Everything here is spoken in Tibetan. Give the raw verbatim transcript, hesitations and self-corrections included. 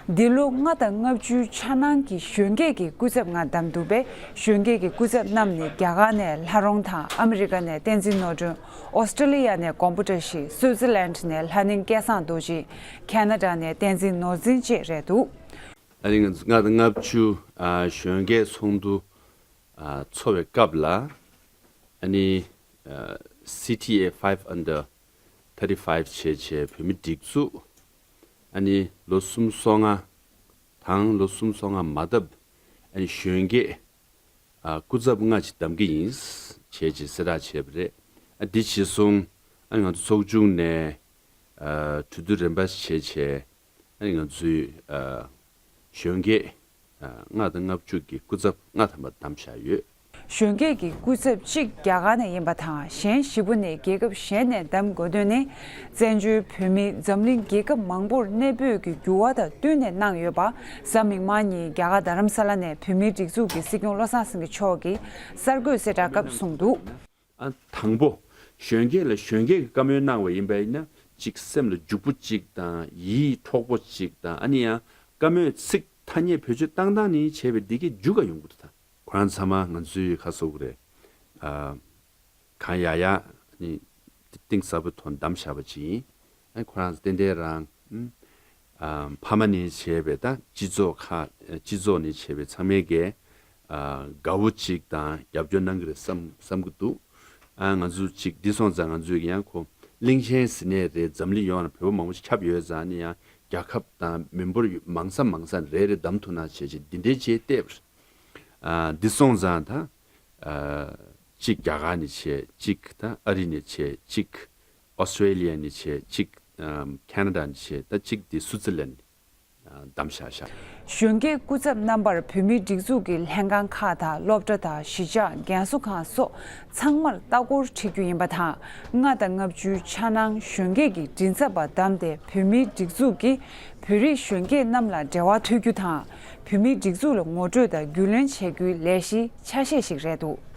འདི་ལོ་ལྔ་དང་ལྔ་བཅུའི་འཆར་སྣང་གི་གཞོན་སྐྱེས་ཀྱི་སྐུ་ཚབ་ལྔ་བདམས་འདུག་པས། གཞོན་སྐྱེས་ཀྱི་སྐུ་ཚབ་རྣམས་ནི་རྒྱ་གར་ནས་ལྷ་རོང་དང་། ཨ་མི་རི་ཀ་ནས་བསྟན་འཛིན་ནོར་སྒྲོན། ཨོ་སི་ཀྲོ་ལི་ཡ་ནས་མགོན་པོ་བཀྲ་ཤིས། སུའུ་ཙི་ལན་ནས་ལྷ་ནིང་སྐལ་བཟང་རྡོ་རྗེ། ཁེ་ན་ཌ་ནས་བསྟན་འཛིན་ནོར་འཛིན་བཅས་རེད་འདུག། ཨ་ནི་ང་ཚོ་ལྔ་དང་ལྔ་བཅུ་ཨ་གཞོན་སྐྱེས་ཚོགས་འདུ་ཨ་འཚོགས་པའི་སྐབས་ལ། ཨ་ནི་ཨ་སི་ཊི་ཨེ་ཕའིབ་ཨན་ཌར་ཐར་ཊི་ཕའིབ་བྱས་བྱས་བོད་མི་སྒྲིག་འཛུགས། ཨ་ནི་ལོ་སུམ་ཅུ་སོ་ལྔ་དང་ལོ་སུམ་ཅུ་སོ་ལྔ་མ་བཏབ། ཨ་ནི་གཞོན་སྐྱེས་ཨ་སྐུ་ཚབ་ལྔ་ཅིག་བདམས་ཀྱི་ཡིན་བྱས་ཅིག་གསལ་བསྒྲགས་བྱས་པ་རེད། ཨ་འདི་བྱས་སོང་། ཨ་ནི་ང་ཚོ་ཚོགས་ཆུང་ནས་ཨ་གྲོས་བསྡུར་རིམ་པ་བྱས་བྱས། ཨ་ནི་ང་ཚོའི་ཨ་གཞོན་སྐྱེས་ཨ་ལྔ་དང་ལྔ་བཅུ་གི་སྐུ་ཚབ་ལྔ་ཐམ་པ་བདམས་བཞག་ཡོད། གཞོན་སྐྱེས་ཀྱི་སྐུ་ཚབ་གཅིག་རྒྱ་གར་ནས་ཡིན་པ་དང་། གཞན་བཞི་པོ་ནི་རྒྱལ་ཁབ་གཞན་ནས་བདམས་དགོས་དོན་ནི། བཙན་བྱོལ་བོད་མི་འཛམ་གླིང་རྒྱལ་ཁབ་མང་པོར་གནས་སྤོས་ཀྱི་འགྱུར་བ་དང་བསྟུན་ནས་གནང་ཡོད་པ། གཟའ་མིག་དམར་ཉིན་རྒྱ་གར་རྡ་རམ་ས་ལ་ནས་བོད་མིའི་སྒྲིག་འཛུགས་ཀྱི་སྲིད་སྐྱོང་བློ་བཟང་སེང་གེ་མཆོག་གིས་གསར་འགོད་གསལ་བསྒྲགས་སྐབས་གསུངས་འདུག། ཨ་དང་པོ། གཞོན་སྐྱེས་ལ་གཞོན་སྐྱེས་ཀྱི་བཀའ་མོལ་གནང་བ་ཡིན་པ་ཡིན་ན། གཅིག་སེམས་ལ་འཇུག་པོ་གཅིག་དང་། ཡིད་འཕྲོག་པོ་གཅིག་དང་། ཨ་ནི་ཡང་བཀའ་མོལ་ཚིག་ཐ་སྙད་བེད་སྤྱོད་བཏང་སྟངས་ནི་བྱས་པའི་འདི་གའི་འཇུག་ག་ཡོང་གི་འདུག་ད། ཁོ་རང་ཚང་མ་ང་ཚོའི་ཁ་སོག་རེད། ཨ་གང་ཡག་ཡག་ནི་གཏིང་ཟབ་པོའི་ཐོག་བདམས་བཞག་པ་ཅིག་ཡིན། ཨ་ཁོ་རང་ཏན་ཏན་རང་ཨ་ཕ་མ་ནས་བྱས་པའི་ད་སྤྱི་ཚོགས་ཁག་སྤྱི་ཚོགས་ནས་བྱས་པའི་ཚང་མས་ཀྱི་ཨ་དགའ་བོ་གཅིག་དང་རྒྱབ་སྐྱོར་གནང་གི་རེད་བསམ་བསམ་གི་འདུག། ཨ་ང་ཚོ་གཅིག་འདི་སོང་ཙང་ང་ཚོས་ཀྱི་ཡང་ཁོ་གླིང་ཆེན་ཟེར་ནས་རེད། འཛམ་གླིང་ཡོངས་ལ་བོད་པ་མང་པོ་ཞིག་ཁྱབ་ཡོད་ཙང་ནི། ཡང་རྒྱལ་ཁབ་དང་མི་འབོར་མང་ས་མང་ས་རེ་རེ་བདམས་ཐུབ་ན་བྱས་བྱས་འདི་འདྲའི་བྱས་བལྟས་པ་རེད། ཨ་འདི་སོང་ཙང་ད་ཨ་གཅིག་རྒྱ་གར་ནས་བྱས། གཅིག་ད་ཨ་རི་ནས་བྱས། གཅིག་ཨོ་སི་ཊོ་ལི་ཡ་ནས་བྱས། གཅིག་ཨམ་ཁེ་ན་ཌ་ནས་བྱས། ད་གཅིག་དེ་སུའུ་ཙི་ལན་ཨ་བདམས་བཞག་བཞག། གཞོན་སྐྱེས་སྐུ་ཚབ་རྣམ་པར་བོད་མིའི་སྒྲིག་འཛུགས་ཀྱི་ལྷན་ཁང་ཁག་དང་། སློབ་གྲྭ་དང་། གཞིས་ཆགས། རྒན་གསོ་ཁང་སོགས་ཚང་མར་ལྟ་སྐོར་ཁྲིད་རྒྱུ་ཡིན་པ་དང་། ལྔ་དང་ལྔ་བཅུའི་འཆར་སྣང་གཞོན་སྐྱེས་ཀྱི་མགྲིན་ཚབ་པ་བདམས་ཏེ། བོད་མིའི་སྒྲིག་འཛུགས་ཀྱིས་བོད་རིགས་གཞོན་སྐྱེས་རྣམས་ལ་འབྲེལ་བ་མཐུད་རྒྱུ་དང་། བོད་མིའི་སྒྲིག་འཛུགས་ལ་ངོ་སྤྲོད་དང་རྒྱུས་ལོན་བྱེད་རྒྱུའི་ལས་གཞིའི་ཆ་ཤས་ཤིག་རེད་འདུག།